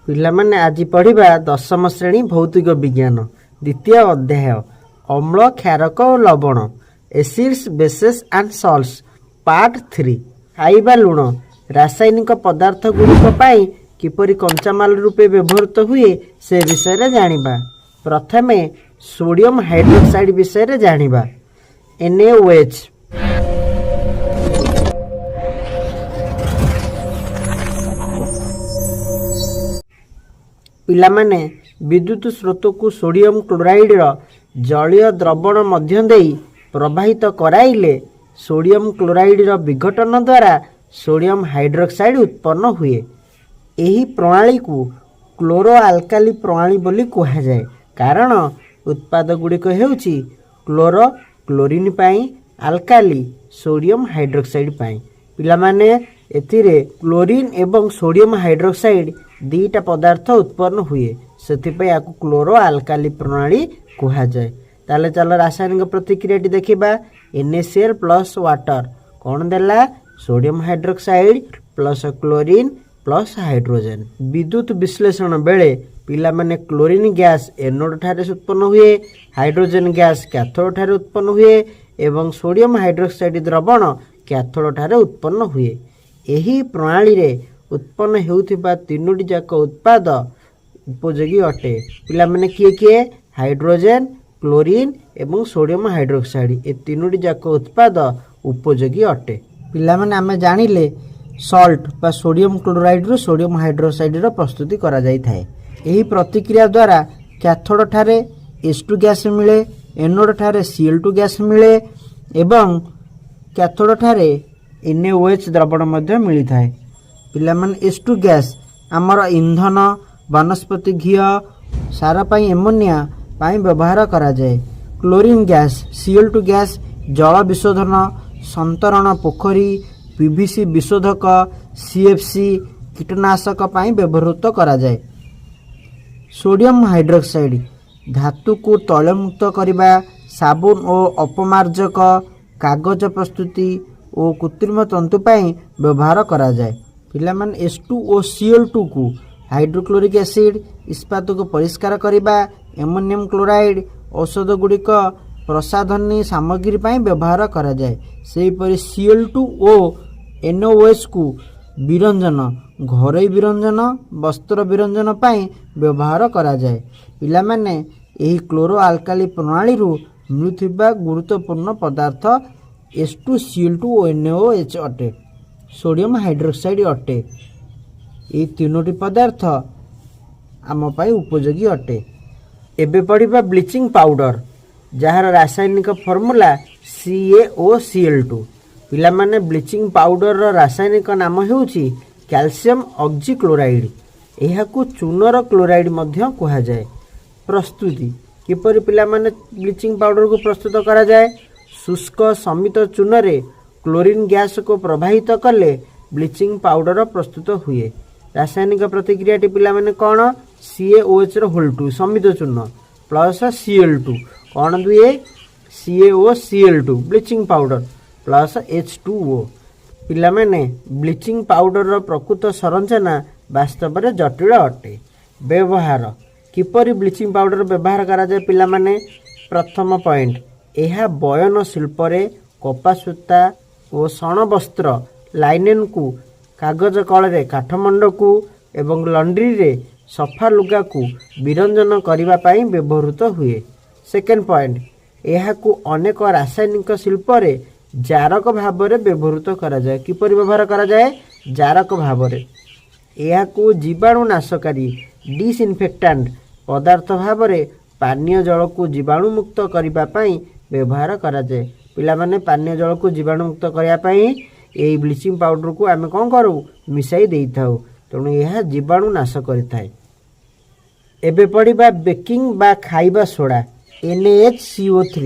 ପିଲାମାନେ, ଆଜି ପଢ଼ିବା ଦଶମ ଶ୍ରେଣୀ ଭୌତିକ ବିଜ୍ଞାନ, ଦ୍ୱିତୀୟ ଅଧ୍ୟାୟ, ଅମ୍ଳ, କ୍ଷାରକ ଓ ଲବଣ, Acids, Bases and Salts, Part 3। ଖାଇବା ଲୁଣ ରାସାୟନିକ ପଦାର୍ଥ ଗୁଡ଼ିକ ପାଇଁ କିପରି କଞ୍ଚାମାଲ ରୂପେ ବ୍ୟବହୃତ ହୁଏ, ସେ ବିଷୟରେ ଜାଣିବା। ପ୍ରଥମେ ସୋଡ଼ିୟମ ହାଇଡ୍ରୋକ୍ସାଇଡ୍ ବିଷୟରେ ଜାଣିବା, NaOH। ପିଲାମାନେ, ବିଦ୍ୟୁତ ସ୍ରୋତକୁ ସୋଡ଼ିୟମ କ୍ଲୋରାଇଡ୍ର ଜଳୀୟ ଦ୍ରବଣ ମଧ୍ୟ ଦେଇ ପ୍ରବାହିତ କରାଇଲେ ସୋଡ଼ିୟମ କ୍ଲୋରାଇଡ୍ର ବିଘଟନ ଦ୍ୱାରା ସୋଡ଼ିୟମ ହାଇଡ୍ରୋକ୍ସାଇଡ୍ ଉତ୍ପନ୍ନ ହୁଏ। ଏହି ପ୍ରଣାଳୀକୁ କ୍ଲୋରୋ ଆଲକାଲି ପ୍ରଣାଳୀ ବୋଲି କୁହାଯାଏ, କାରଣ ଉତ୍ପାଦ ଗୁଡ଼ିକ ହେଉଛି କ୍ଲୋରୋ କ୍ଲୋରିନ୍ ପାଇଁ, ଆଲକାଲି ସୋଡ଼ିୟମ ହାଇଡ୍ରୋକ୍ସାଇଡ୍ ପାଇଁ। ପିଲାମାନେ, ଏଥିରେ କ୍ଲୋରିନ୍ ଏବଂ ସୋଡ଼ିୟମ ହାଇଡ୍ରୋକ୍ସାଇଡ୍ ଦୁଇଟା ପଦାର୍ଥ ଉତ୍ପନ୍ନ ହୁଏ। ସେଥିପାଇଁ ଏହାକୁ କ୍ଲୋରୋ ଆଲକାଲି ପ୍ରଣାଳୀ କୁହାଯାଏ। ତାହେଲେ ଚାଲ ରାସାୟନିକ ପ୍ରତିକ୍ରିୟାଟି ଦେଖିବା। NaCl plus water କ'ଣ ଦେଲା? Sodium hydroxide plus chlorine plus hydrogen। ବିଦ୍ୟୁତ ବିଶ୍ଳେଷଣ ବେଳେ ପିଲାମାନେ, କ୍ଲୋରିନ୍ ଗ୍ୟାସ୍ ଏନୋଡ୍ ଠାରେ ଉତ୍ପନ୍ନ ହୁଏ, ହାଇଡ୍ରୋଜେନ୍ ଗ୍ୟାସ୍ କ୍ୟାଥୋଡ୍ ଠାରେ ଉତ୍ପନ୍ନ ହୁଏ ଏବଂ ସୋଡ଼ିୟମ ହାଇଡ୍ରୋକ୍ସାଇଡ୍ ଦ୍ରବଣ କ୍ୟାଥୋଡ୍ ଠାରେ ଉତ୍ପନ୍ନ ହୁଏ। ଏହି ପ୍ରଣାଳୀରେ ଉତ୍ପନ୍ନ ହେଉଥିବା ତିନୋଟି ଯାକ ଉତ୍ପାଦ ଉପଯୋଗୀ ଅଟେ। ପିଲାମାନେ, କିଏ କିଏ? ହାଇଡ୍ରୋଜେନ୍, କ୍ଲୋରିନ୍ ଏବଂ ସୋଡ଼ିୟମ ହାଇଡ୍ରୋକ୍ସାଇଡ୍, ଏ ତିନୋଟି ଯାକ ଉତ୍ପାଦ ଉପଯୋଗୀ ଅଟେ। ପିଲାମାନେ, ଆମେ ଜାଣିଲେ ସଲ୍ଟ ବା ସୋଡ଼ିୟମ କ୍ଲୋରାଇଡ୍ରୁ ସୋଡ଼ିୟମ ହାଇଡ୍ରୋକ୍ସାଇଡ୍ର ପ୍ରସ୍ତୁତି କରାଯାଇଥାଏ। ଏହି ପ୍ରତିକ୍ରିୟା ଦ୍ୱାରା କ୍ୟାଥୋଡ ଠାରେ H2 gas ମିଳେ, ଏନୋଡ ଠାରେ Cl2 gas ମିଳେ ଏବଂ କ୍ୟାଥୋଡ ଠାରେ NaOH ଦ୍ରବଣ ମଧ୍ୟ ମିଳିଥାଏ। ପିଲାମାନେ, H2 gas ଆମର ଇନ୍ଧନ, ବନସ୍ପତି ଘିଅ, ସାର ପାଇଁ, ଏମୋନିଆ ପାଇଁ ବ୍ୟବହାର କରାଯାଏ। କ୍ଲୋରିନ୍ ଗ୍ୟାସ୍, Cl2 gas ଜଳ ବିଶୋଧନ, ସନ୍ତରଣ ପୋଖରୀ, ପିଭିସି ବିଶୋଧକ, ସିଏଫସି କୀଟନାଶକ ପାଇଁ ବ୍ୟବହୃତ କରାଯାଏ। ସୋଡ଼ିୟମ ହାଇଡ୍ରୋକ୍ସାଇଡ୍ ଧାତୁକୁ ତୈଳମୁକ୍ତ କରିବା, ସାବୁନ ଓ ଅପମାର୍ଜକ, କାଗଜ ପ୍ରସ୍ତୁତି ଓ କୃତ୍ରିମ ତନ୍ତୁ ପାଇଁ ବ୍ୟବହାର କରାଯାଏ। ପିଲାମାନେ, H2 ଓ Cl2କୁ ହାଇଡ୍ରୋକ୍ଲୋରିକ୍ ଏସିଡ୍, ଇସ୍ପାତକୁ ପରିଷ୍କାର କରିବା, ଏମୋନିୟମ କ୍ଲୋରାଇଡ୍, ଔଷଧ ଗୁଡ଼ିକ ପ୍ରସାଧନୀ ସାମଗ୍ରୀ ପାଇଁ ବ୍ୟବହାର କରାଯାଏ। ସେହିପରି Cl2 ଓ ଏନ୍ଏଓଏଚ୍କୁ ବିରଞ୍ଜନ, ଘରୋଇ ବିରଞ୍ଜନ, ବସ୍ତ୍ର ବିରଞ୍ଜନ ପାଇଁ ବ୍ୟବହାର କରାଯାଏ। ପିଲାମାନେ, ଏହି କ୍ଲୋରୋ ଆଲକାଲି ପ୍ରଣାଳୀରୁ ମିଳୁଥିବା ଗୁରୁତ୍ୱପୂର୍ଣ୍ଣ ପଦାର୍ଥ H2, Cl2 ଓ ଏନ୍ଏଓଏଚ୍ ଅଟେ, ସୋଡ଼ିୟମ ହାଇଡ୍ରୋକ୍ସାଇଡ୍ ଅଟେ। ଏହି ତିନୋଟି ପଦାର୍ଥ ଆମ ପାଇଁ ଉପଯୋଗୀ ଅଟେ। ଏବେ ପଢ଼ିବା ବ୍ଲିଚିଂ ପାଉଡର, ଯାହାର ରାସାୟନିକ ଫର୍ମୁଲା CaOCl2। ପିଲାମାନେ, ବ୍ଲିଚିଂ ପାଉଡରର ରାସାୟନିକ ନାମ ହେଉଛି କ୍ୟାଲସିୟମ ଅକ୍ଜିକ୍ଲୋରାଇଡ୍। ଏହାକୁ ଚୂନର କ୍ଲୋରାଇଡ୍ ମଧ୍ୟ କୁହାଯାଏ। ପ୍ରସ୍ତୁତି କିପରି? ପିଲାମାନେ, ବ୍ଲିଚିଂ ପାଉଡରକୁ ପ୍ରସ୍ତୁତ କରାଯାଏ। ଶୁଷ୍କ ଶମିତ ଚୂନରେ କ୍ଲୋରିନ୍ ଗ୍ୟାସକୁ ପ୍ରବାହିତ କଲେ ବ୍ଲିଚିଂ ପାଉଡର ପ୍ରସ୍ତୁତ ହୁଏ। ରାସାୟନିକ ପ୍ରତିକ୍ରିୟାଟି ପିଲାମାନେ କ'ଣ? CaOHର ହୋଲ୍ ଟୁ, ଶମିତ ଚୂନ, ପ୍ଲସ୍ Cl2 କ'ଣ ଦିଏ? CaOCl2 bleaching powder plus H2O। ପିଲାମାନେ, ବ୍ଲିଚିଂ ପାଉଡରର ପ୍ରକୃତ ସଂରଚନା ବାସ୍ତବରେ ଜଟିଳ ଅଟେ। ବ୍ୟବହାର କିପରି ବ୍ଲିଚିଂ ପାଉଡର ବ୍ୟବହାର କରାଯାଏ? ପିଲାମାନେ, ପ୍ରଥମ ପଏଣ୍ଟ, ଏହା ବୟନ ଶିଳ୍ପରେ କପା ସୂତା ଓ ଶଣ ବସ୍ତ୍ର ଲାଇନେନ୍କୁ, କାଗଜ କଳରେ କାଠମଣ୍ଡକୁ ଏବଂ ଲଣ୍ଡ୍ରିରେ ସଫା ଲୁଗାକୁ ବିରଞ୍ଜନ କରିବା ପାଇଁ ବ୍ୟବହୃତ ହୁଏ। ସେକେଣ୍ଡ ପଏଣ୍ଟ, ଏହାକୁ ଅନେକ ରାସାୟନିକ ଶିଳ୍ପରେ ଜାରକ ଭାବରେ ବ୍ୟବହୃତ କରାଯାଏ। କିପରି ବ୍ୟବହାର କରାଯାଏ? ଜାରକ ଭାବରେ। ଏହାକୁ ଜୀବାଣୁନାଶକାରୀ, ଡିସଇନଫେକ୍ଟାଣ୍ଟ ପଦାର୍ଥ ଭାବରେ ପାନୀୟ ଜଳକୁ ଜୀବାଣୁମୁକ୍ତ କରିବା ପାଇଁ ବ୍ୟବହାର କରାଯାଏ। ପିଲାମାନେ, ପାନୀୟ ଜଳକୁ ଜୀବାଣୁମୁକ୍ତ କରିବା ପାଇଁ ଏଇ ବ୍ଲିଚିଂ ପାଉଡରକୁ ଆମେ କ'ଣ କରୁ? ମିଶାଇ ଦେଇଥାଉ। ତେଣୁ ଏହା ଜୀବାଣୁ ନାଶ କରିଥାଏ। ଏବେ ପଢ଼ିବା ବେକିଂ ବା ଖାଇବା ସୋଡ଼ା, NaHCO3।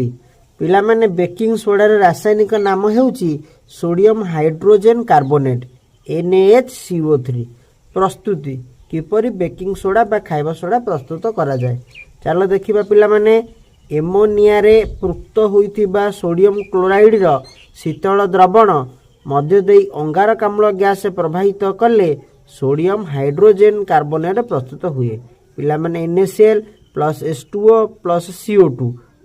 ପିଲାମାନେ, ବେକିଂ ସୋଡ଼ାର ରାସାୟନିକ ନାମ ହେଉଛି sodium hydrogen carbonate, NaHCO3। ପ୍ରସ୍ତୁତି କିପରି ବେକିଂ ସୋଡ଼ା ବା ଖାଇବା ସୋଡ଼ା ପ୍ରସ୍ତୁତ କରାଯାଏ, ଚାଲ ଦେଖିବା। ପିଲାମାନେ, ଏମୋନିଆରେ ପୃକ୍ତ ହୋଇଥିବା ସୋଡ଼ିୟମ କ୍ଲୋରାଇଡ୍ର ଶୀତଳ ଦ୍ରବଣ ମଧ୍ୟ ଦେଇ ଅଙ୍ଗାରକାମ୍ଳ ଗ୍ୟାସ୍ ପ୍ରବାହିତ କଲେ ସୋଡ଼ିୟମ୍ ହାଇଡ୍ରୋଜେନ୍ କାର୍ବୋନେଟ୍ ପ୍ରସ୍ତୁତ ହୁଏ। ପିଲାମାନେ, NaCl plus H2O plus CO2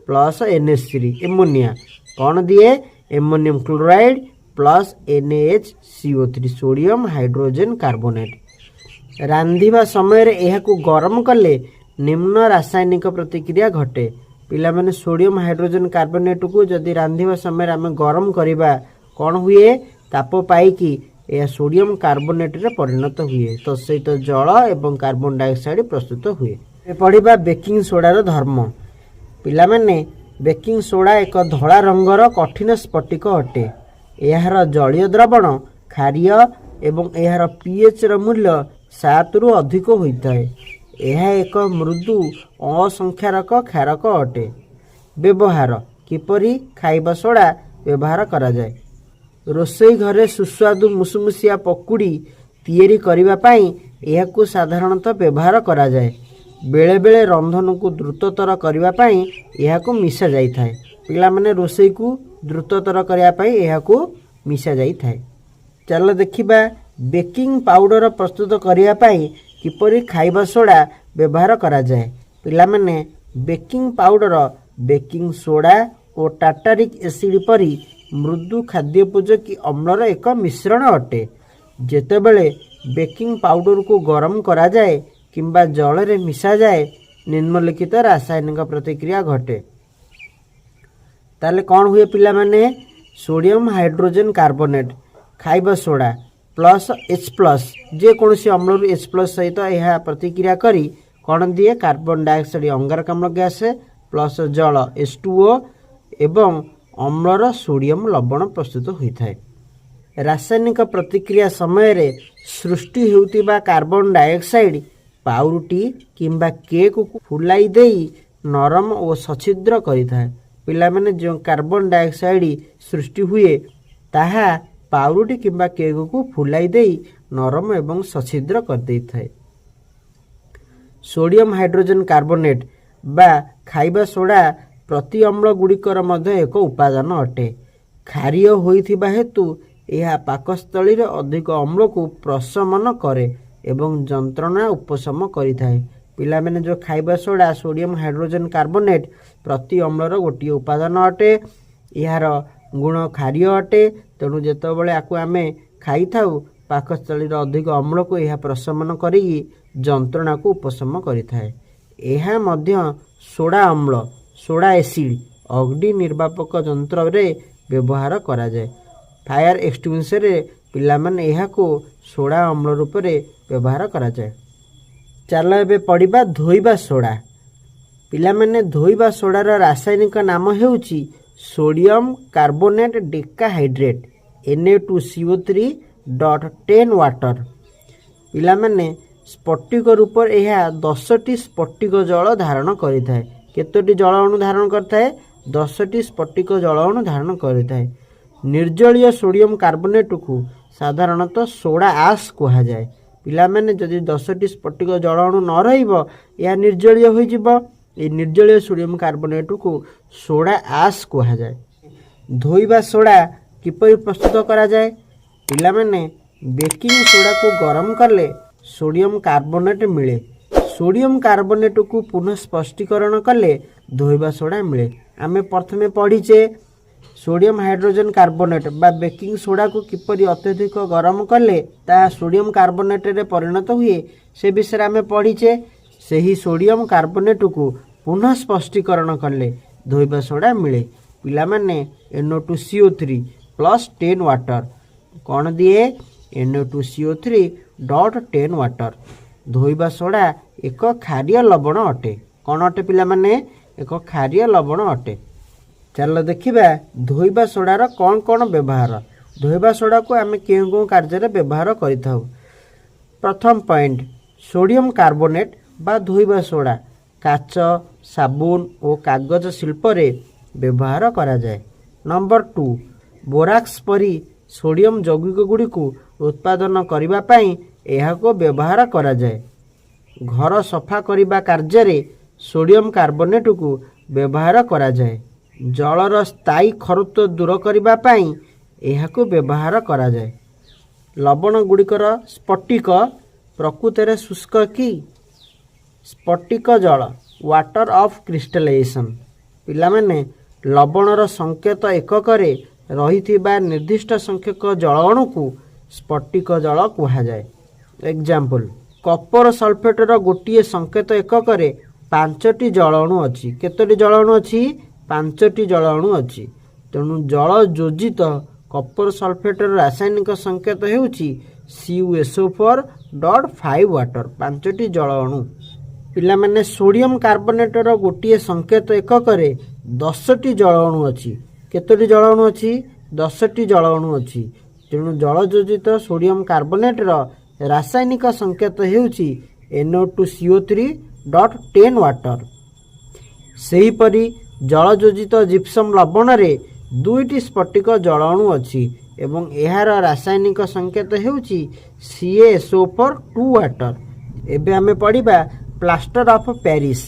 plus NH3 ammonia କ'ଣ ଦିଏ? Ammonium chloride plus NaHCO3, sodium hydrogen carbonate. ରାନ୍ଧିବା ସମୟରେ ଏହାକୁ ଗରମ କଲେ ନିମ୍ନ ରାସାୟନିକ ପ୍ରତିକ୍ରିୟା ଘଟେ। ପିଲାମାନେ, ସୋଡ଼ିୟମ୍ ହାଇଡ୍ରୋଜେନ୍ କାର୍ବୋନେଟ୍କୁ ଯଦି ରାନ୍ଧିବା ସମୟରେ ଆମେ ଗରମ କରିବା, କ'ଣ ହୁଏ? ତାପ ପାଇକି ଏହା ସୋଡ଼ିୟମ୍ କାର୍ବୋନେଟ୍ରେ ପରିଣତ ହୁଏ। ତ ସହିତ ଜଳ ଏବଂ କାର୍ବନ ଡାଇଅକ୍ସାଇଡ୍ ପ୍ରସ୍ତୁତ ହୁଏ। ଏବେ ପଢ଼ିବା ବେକିଂ ସୋଡ଼ାର ଧର୍ମ। ପିଲାମାନେ, ବେକିଂ ସୋଡ଼ା ଏକ ଧଳା ରଙ୍ଗର କଠିନ ସ୍ଫଟିକ ଅଟେ। ଏହାର ଜଳୀୟ ଦ୍ରବଣ କ୍ଷାରୀୟ ଏବଂ ଏହାର ପିଏଚ୍ର ମୂଲ୍ୟ 7ରୁ ଅଧିକ ହୋଇଥାଏ। ଏହା ଏକ ମୃଦୁ ଅସଂକ୍ଷାରକ କ୍ଷାରକ ଅଟେ। ବ୍ୟବହାର କିପରି ଖାଇବା ସୋଡ଼ା ବ୍ୟବହାର କରାଯାଏ? ରୋଷେଇ ଘରେ ସୁସ୍ୱାଦୁ ମୁସୁମୁସିଆ ପକୁଡ଼ି ତିଆରି କରିବା ପାଇଁ ଏହାକୁ ସାଧାରଣତଃ ବ୍ୟବହାର କରାଯାଏ। ବେଳେବେଳେ ରନ୍ଧନକୁ ଦ୍ରୁତତର କରିବା ପାଇଁ ଏହାକୁ ମିଶା ଯାଇଥାଏ। ପିଲାମାନେ, ରୋଷେଇକୁ ଦ୍ରୁତତର କରିବା ପାଇଁ ଏହାକୁ ମିଶା ଯାଇଥାଏ। ଚାଲ ଦେଖିବା, ବେକିଂ ପାଉଡ଼ର ପ୍ରସ୍ତୁତ କରିବା ପାଇଁ କିପରି ଖାଇବା ସୋଡ଼ା ବ୍ୟବହାର କରାଯାଏ। ପିଲାମାନେ, ବେକିଂ ପାଉଡ଼ର ବେକିଂ ସୋଡ଼ା ଓ ଟାର୍ଟାରିକ୍ ଏସିଡ୍ ପରି ମୃଦୁ ଖାଦ୍ୟୋପଯୋଗୀ ଅମ୍ଳର ଏକ ମିଶ୍ରଣ ଅଟେ। ଯେତେବେଳେ ବେକିଂ ପାଉଡ଼ରକୁ ଗରମ କରାଯାଏ କିମ୍ବା ଜଳରେ ମିଶାଯାଏ, ନିମ୍ନଲିଖିତ ରାସାୟନିକ ପ୍ରତିକ୍ରିୟା ଘଟେ। ତାହେଲେ କ'ଣ ହୁଏ ପିଲାମାନେ? ସୋଡ଼ିୟମ୍ ହାଇଡ୍ରୋଜେନ୍ କାର୍ବୋନେଟ୍, ଖାଇବା ସୋଡ଼ା ପ୍ଲସ୍ ଏଚ୍ ପ୍ଲସ୍, ଯେକୌଣସି ଅମ୍ଳରୁ ଏଚ୍ ପ୍ଲସ୍ ସହିତ ଏହା ପ୍ରତିକ୍ରିୟା କରି କ'ଣ ଦିଏ? କାର୍ବନ ଡାଇଅକ୍ସାଇଡ୍, ଅଙ୍ଗାରକାମ୍ଳ ଗ୍ୟାସ୍ ପ୍ଲସ୍ ଜଳ H2O ଏବଂ ଅମ୍ଳର ସୋଡ଼ିୟମ୍ ଲବଣ ପ୍ରସ୍ତୁତ ହୋଇଥାଏ। ରାସାୟନିକ ପ୍ରତିକ୍ରିୟା ସମୟରେ ସୃଷ୍ଟି ହେଉଥିବା କାର୍ବନ ଡାଇଅକ୍ସାଇଡ୍ ପାଉରୁଟି କିମ୍ବା କେକ୍କୁ ଫୁଲାଇ ଦେଇ ନରମ ଓ ସଛିଦ୍ର କରିଥାଏ। ପିଲାମାନେ, ଯେଉଁ କାର୍ବନ ଡାଇଅକ୍ସାଇଡ୍ ସୃଷ୍ଟି ହୁଏ, ତାହା ପାଉରୁଟି କିମ୍ବା କେକ୍କୁ ଫୁଲାଇ ଦେଇ ନରମ ଏବଂ ସଛିଦ୍ର କରିଦେଇଥାଏ। ସୋଡ଼ିୟମ୍ ହାଇଡ୍ରୋଜେନ୍ କାର୍ବୋନେଟ୍ ବା ଖାଇବା ସୋଡ଼ା ପ୍ରତି ଅମ୍ଳ ଗୁଡ଼ିକର ମଧ୍ୟ ଏକ ଉପାଦାନ ଅଟେ। କ୍ଷାରୀୟ ହୋଇଥିବା ହେତୁ ଏହା ପାକସ୍ଥଳୀରେ ଅଧିକ ଅମ୍ଳକୁ ପ୍ରଶମନ କରେ ଏବଂ ଯନ୍ତ୍ରଣା ଉପଶମ କରିଥାଏ। ପିଲାମାନେ, ଯେଉଁ ଖାଇବା ସୋଡ଼ା, ସୋଡ଼ିୟମ୍ ହାଇଡ୍ରୋଜେନ୍ କାର୍ବୋନେଟ୍ ପ୍ରତି ଅମ୍ଳର ଗୋଟିଏ ଉପାଦାନ ଅଟେ। ଏହାର ଗୁଣ କ୍ଷାରୀୟ ଅଟେ। ତେଣୁ ଯେତେବେଳେ ଆକୁ ଆମେ ଖାଇଥାଉ, ପାକସ୍ଥଳୀର ଅଧିକ ଅମ୍ଳକୁ ଏହା ପ୍ରଶମନ କରିକି ଯନ୍ତ୍ରଣାକୁ ଉପଶମ କରିଥାଏ। ଏହା ମଧ୍ୟ ସୋଡ଼ା ଅମ୍ଳ, ସୋଡ଼ା ଏସିଡ୍, ଅଗ୍ନି ନିର୍ବାପକ ଯନ୍ତ୍ରରେ ବ୍ୟବହାର କରାଯାଏ। ଫାୟାର ଏକ୍ସଟିଂଗୁଇସରରେ ପିଲାମାନେ ଏହାକୁ ସୋଡ଼ା ଅମ୍ଳ ରୂପରେ ବ୍ୟବହାର କରାଯାଏ। ଚାଲ ଏବେ ପଢ଼ିବା ଧୋଇବା ସୋଡ଼ା। ପିଲାମାନେ, ଧୋଇବା ସୋଡ଼ାର ରାସାୟନିକ ନାମ ହେଉଛି sodium carbonate decahydrate, Na2CO3 dot 10 water। ପିଲାମାନେ, ସ୍ଫଟିକ ରୂପରେ ଏହା 10ଟି ସ୍ଫଟିକ ଜଳ ଧାରଣ କରିଥାଏ। କେତୋଟି ଜଳ ଅଣୁ ଧାରଣ କରିଥାଏ? 10ଟି ସ୍ଫଟିକ ଜଳ ଅଣୁ ଧାରଣ କରିଥାଏ। ନିର୍ଜଳୀୟ ସୋଡ଼ିୟମ୍ କାର୍ବୋନେଟ୍କୁ ସାଧାରଣତଃ ସୋଡ଼ା ଆସ୍ କୁହାଯାଏ। ପିଲାମାନେ, ଯଦି 10ଟି ସ୍ଫଟିକ ଜଳ ଅଣୁ ନ ରହିବ, ଏହା ନିର୍ଜଳୀୟ ହୋଇଯିବ। ଏହି ନିର୍ଜଳୀୟ ସୋଡ଼ିୟମ୍ କାର୍ବୋନେଟ୍କୁ ସୋଡ଼ା ଆସ୍ କୁହାଯାଏ। ଧୋଇବା ସୋଡ଼ା କିପରି ପ୍ରସ୍ତୁତ କରାଯାଏ? ପିଲାମାନେ, ବେକିଂ ସୋଡ଼ାକୁ ଗରମ କଲେ ସୋଡ଼ିୟମ୍ କାର୍ବୋନେଟ୍ ମିଳେ। ସୋଡ଼ିୟମ୍ କାର୍ବୋନେଟ୍କୁ ପୁନଃ ସ୍ଫଟିକୀକରଣ କଲେ ଧୋଇବା ସୋଡ଼ା ମିଳେ। ଆମେ ପ୍ରଥମେ ପଢ଼ିଛେ, ସୋଡ଼ିୟମ୍ ହାଇଡ୍ରୋଜେନ୍ କାର୍ବୋନେଟ୍ ବା ବେକିଂ ସୋଡ଼ାକୁ କିପରି ଅତ୍ୟଧିକ ଗରମ କଲେ ତାହା ସୋଡ଼ିୟମ୍ କାର୍ବୋନେଟ୍ରେ ପରିଣତ ହୁଏ, ସେ ବିଷୟରେ ଆମେ ପଢ଼ିଛେ। ସେହି ସୋଡ଼ିୟମ୍ କାର୍ବୋନେଟ୍କୁ ପୁନଃ ସ୍ଫଟିକୀକରଣ କଲେ ଧୋଇବା ସୋଡ଼ା ମିଳେ। ପିଲାମାନେ, Na2CO3 plus 10 water କ'ଣ ଦିଏ? Na2CO3 dot 10 water। ଧୋଇବା ସୋଡ଼ା ଏକ କ୍ଷାରୀୟ ଲବଣ ଅଟେ। କ'ଣ ଅଟେ ପିଲାମାନେ? ଏକ କ୍ଷାରୀୟ ଲବଣ ଅଟେ। ଚାଲ ଦେଖିବା, ଧୋଇବା ସୋଡ଼ାର କ'ଣ କ'ଣ ବ୍ୟବହାର। ଧୋଇବା ସୋଡ଼ାକୁ ଆମେ କେଉଁ କେଉଁ କାର୍ଯ୍ୟରେ ବ୍ୟବହାର କରିଥାଉ? ପ୍ରଥମ ପଏଣ୍ଟ, ସୋଡ଼ିୟମ୍ କାର୍ବୋନେଟ୍ ବା ଧୋଇବା ସୋଡ଼ା କାଚ, ସାବୁନ ଓ କାଗଜ ଶିଳ୍ପରେ ବ୍ୟବହାର କରାଯାଏ। ନମ୍ବର 2, ବୋରାକ୍ସ ପରି ସୋଡ଼ିୟମ୍ ଯୌଗିକ ଗୁଡ଼ିକୁ ଉତ୍ପାଦନ କରିବା ପାଇଁ ଏହାକୁ ବ୍ୟବହାର କରାଯାଏ। ଘର ସଫା କରିବା କାର୍ଯ୍ୟରେ ସୋଡ଼ିୟମ୍ କାର୍ବୋନେଟ୍କୁ ବ୍ୟବହାର କରାଯାଏ। ଜଳର ସ୍ଥାୟୀ ଖରତ୍ୱ ଦୂର କରିବା ପାଇଁ ଏହାକୁ ବ୍ୟବହାର କରାଯାଏ। ଲବଣ ଗୁଡ଼ିକର ସ୍ଫଟିକ ପ୍ରକୃତରେ ଶୁଷ୍କ କି? ସ୍ଫଟିକ ଜଳ, ୱାଟର ଅଫ୍ କ୍ରିଷ୍ଟାଲାଇଜେସନ୍। ପିଲାମାନେ, ଲବଣର ସଂକେତ ଏକକରେ ରହିଥିବା ନିର୍ଦ୍ଦିଷ୍ଟ ସଂଖ୍ୟକ ଜଳ ଅଣୁକୁ ସ୍ଫଟିକ ଜଳ କୁହାଯାଏ। ଏକ୍ଜାମ୍ପଲ୍, କପର ସଲଫେଟର ଗୋଟିଏ ସଂକେତ ଏକକରେ 5ଟି ଜଳ ଅଣୁ ଅଛି। କେତୋଟି ଜଳ ଅଣୁ ଅଛି? 5ଟି ଜଳ ଅଣୁ ଅଛି। ତେଣୁ ଜଳ ଯୋଜିତ କପର ସଲଫେଟର ରାସାୟନିକ ସଂକେତ ହେଉଛି CuSO4.5 water, 5ଟି ଜଳ ଅଣୁ। ପିଲାମାନେ, ସୋଡ଼ିୟମ କାର୍ବୋନେଟର ଗୋଟିଏ ସଂକେତ ଏକକରେ 10ଟି ଜଳ ଅଣୁ ଅଛି। କେତୋଟି ଜଳ ଅଣୁ ଅଛି? 10ଟି ଜଳ ଅଣୁ ଅଛି। ତେଣୁ ଜଳଯୋଜିତ ସୋଡ଼ିୟମ କାର୍ବୋନେଟର ରାସାୟନିକ ସଂକେତ ହେଉଛି Na2CO3.10 water. ସେହିପରି ଜଳଯୋଜିତ ଜିପ୍ସମ୍ ଲବଣରେ 2ଟି ସ୍ଫଟିକ ଜଳ ଅଣୁ ଅଛି ଏବଂ ଏହାର ରାସାୟନିକ ସଂକେତ ହେଉଛି CaSO4 2 water. ଏବେ ଆମେ ପଢ଼ିବା ପ୍ଲାଷ୍ଟର ଅଫ୍ ପ୍ୟାରିସ୍।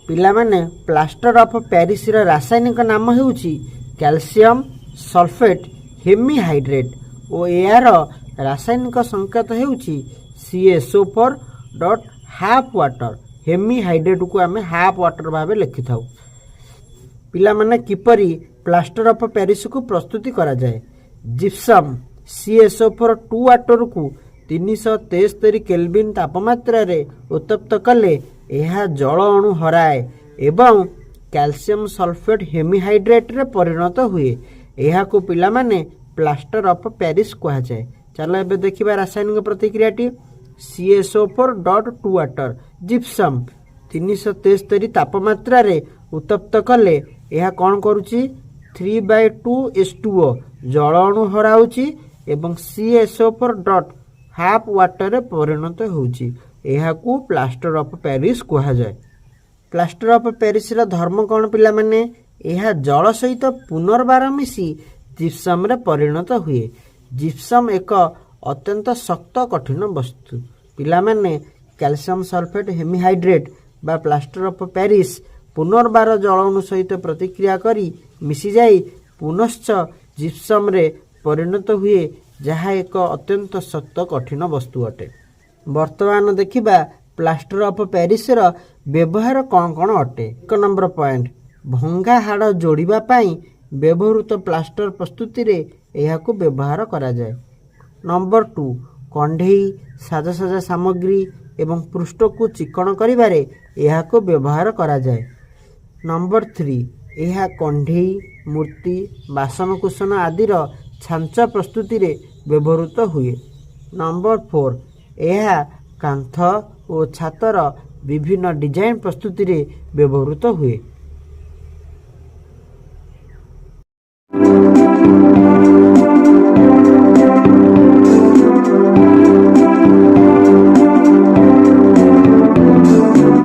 ପିଲାମାନେ, ପ୍ଲାଷ୍ଟର ଅଫ୍ ପ୍ୟାରିସ୍ର ରାସାୟନିକ ନାମ ହେଉଛି କ୍ୟାଲସିୟମ ସଲଫେଟ୍ ହେମିହାଇଡ୍ରେଟ୍ ଓ ଏହାର ରାସାୟନିକ ସଂକେତ ହେଉଛି CaSO4.½ water. ହେମିହାଇଡ୍ରେଟ୍କୁ ଆମେ ହାଫ୍ ୱାଟର ଭାବେ ଲେଖିଥାଉ। ପିଲାମାନେ, କିପରି ପ୍ଲାଷ୍ଟର ଅଫ୍ ପ୍ୟାରିସ୍କୁ ପ୍ରସ୍ତୁତି କରାଯାଏ? ଜିପ୍ସମ୍ CaSO4 2 ୱାଟରକୁ 373 କେଲଭିନ୍ ତାପମାତ୍ରାରେ ଉତ୍ତପ୍ତ କଲେ ଏହା ଜଳ ଅଣୁ ହରାଏ ଏବଂ କ୍ୟାଲସିୟମ ସଲଫେଟ୍ ହେମିହାଇଡ୍ରେଟ୍ରେ ପରିଣତ ହୁଏ। ଏହାକୁ ପିଲାମାନେ ପ୍ଲାଷ୍ଟର ଅଫ୍ ପ୍ୟାରିସ୍ କୁହାଯାଏ। ଚାଲ ଏବେ ଦେଖିବା ରାସାୟନିକ ପ୍ରତିକ୍ରିୟାଟି। CaSO4.2 water, gypsum 373 ତାପମାତ୍ରାରେ ଉତ୍ତପ୍ତ କଲେ ଏହା କ'ଣ କରୁଛି? 3/2 H2O ଜଳ ଅଣୁ ହରାଉଛି ଏବଂ CaSO4.½ ୱାଟରରେ ପରିଣତ ହେଉଛି। ଏହାକୁ ପ୍ଲାଷ୍ଟର ଅଫ୍ ପ୍ୟାରିସ୍ କୁହାଯାଏ। ପ୍ଲାଷ୍ଟର ଅଫ୍ ପ୍ୟାରିସ୍ର ଧର୍ମ କ'ଣ ପିଲାମାନେ? ଏହା ଜଳ ସହିତ ପୁନର୍ବାର ମିଶି ଜିପ୍ସମ୍ରେ ପରିଣତ ହୁଏ। ଜିପ୍ସମ୍ ଏକ ଅତ୍ୟନ୍ତ ଶକ୍ତ କଠିନ ବସ୍ତୁ। ପିଲାମାନେ, କ୍ୟାଲସିୟମ ସଲଫେଟ୍ ହେମିହାଇଡ୍ରେଟ୍ ବା ପ୍ଲାଷ୍ଟର ଅଫ୍ ପ୍ୟାରିସ୍ ପୁନର୍ବାର ଜଳ ଅଣୁ ସହିତ ପ୍ରତିକ୍ରିୟା କରି ମିଶିଯାଇ ପୁନଶ୍ଚ ଜିପ୍ସମ୍ରେ ପରିଣତ ହୁଏ, ଯାହା ଏକ ଅତ୍ୟନ୍ତ ଶକ୍ତ କଠିନ ବସ୍ତୁ ଅଟେ। ବର୍ତ୍ତମାନ ଦେଖିବା ପ୍ଲାଷ୍ଟର ଅଫ୍ ପ୍ୟାରିସ୍ର ବ୍ୟବହାର କ'ଣ କ'ଣ ଅଟେ। 1 ନମ୍ବର ପଏଣ୍ଟ, ଭଙ୍ଗା ହାଡ଼ ଯୋଡ଼ିବା ପାଇଁ ବ୍ୟବହୃତ ପ୍ଲାଷ୍ଟର ପ୍ରସ୍ତୁତିରେ ଏହାକୁ ବ୍ୟବହାର କରାଯାଏ। ନମ୍ବର 2, କଣ୍ଢେଇ, ସାଜସଜ୍ଜା ସାମଗ୍ରୀ ଏବଂ ପୃଷ୍ଠକୁ ଚିକ୍କଣ କରିବାରେ ଏହାକୁ ବ୍ୟବହାର କରାଯାଏ। ନମ୍ବର 3, ଏହା କଣ୍ଢେଇ, ମୂର୍ତ୍ତି, ବାସନକୁସନ ଆଦିର ଛାଞ୍ଚ ପ୍ରସ୍ତୁତିରେ ବ୍ୟବହୃତ ହୁଏ। ନମ୍ବର 4, ଏହା କାନ୍ଥ ଓ ଛାତର ବିଭିନ୍ନ ଡିଜାଇନ୍ ପ୍ରସ୍ତୁତିରେ ବ୍ୟବହୃତ ହୁଏ।